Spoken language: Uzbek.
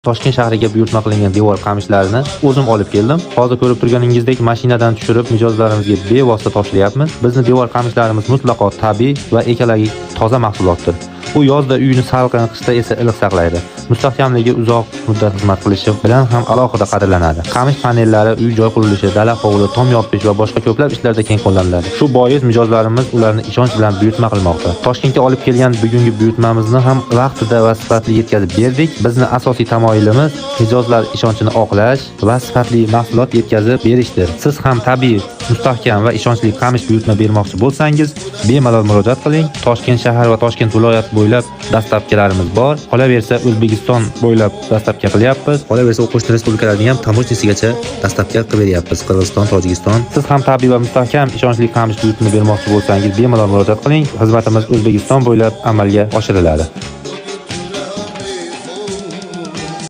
Toshkent shahriga buyurtma qilingan devor qamishlarini o'zim olib keldim. Hozir ko'rib turganingizdek, mashinadan tushirib mijozlarimizga bevosita topshiryapmiz. Bizni devor qamishlarimiz mutlaqo tabiiy va ekologik toza mahsulotdir. U yozda uyni salqin, qishda esa iliq saqlaydi. Mustahkamligi, uzoq muddat xizmat qilishi bilan ham alohida qadrlanadi. Qamish panellari uy-joy qurilishi, dala, hovli, tom yopish va boshqa ko'plab ishlarda keng qo'llaniladi. Shu bois mijozlarimiz ularni ishonch bilan buyurtma qilmoqda. Toshkentga olib kelgan bugungi buyurtmamizni ham vaqtida va sifatli yetkazib berdik. Bizni asosiy tamoyilimiz mijozlar ishonchini oqlash va sifatli mahsulot yetkazib berishdir. Siz ham tabiiy, mustahkam va ishonchli qamish buyurtma bermoqchi bo'lsangiz, bemalol murojaat qiling. Toshkent shahar va Toshkent viloyati bo'ylab dastavkalarimiz bor. Qolaversa, O'zbekiston bo'ylab dastavka qilyapmiz. Qolaversa, qo'shni respublikalarning ham таможня sigacha dastavka qilib beryapmiz. Qirg'iziston, Tojikiston. Siz ham tabiiy va mustahkam ishonchli qamish buyurtma bermoqchi bo'lsangiz, bemalol murojaat qiling. Xizmatimiz O'zbekiston bo'ylab amalga oshiriladi.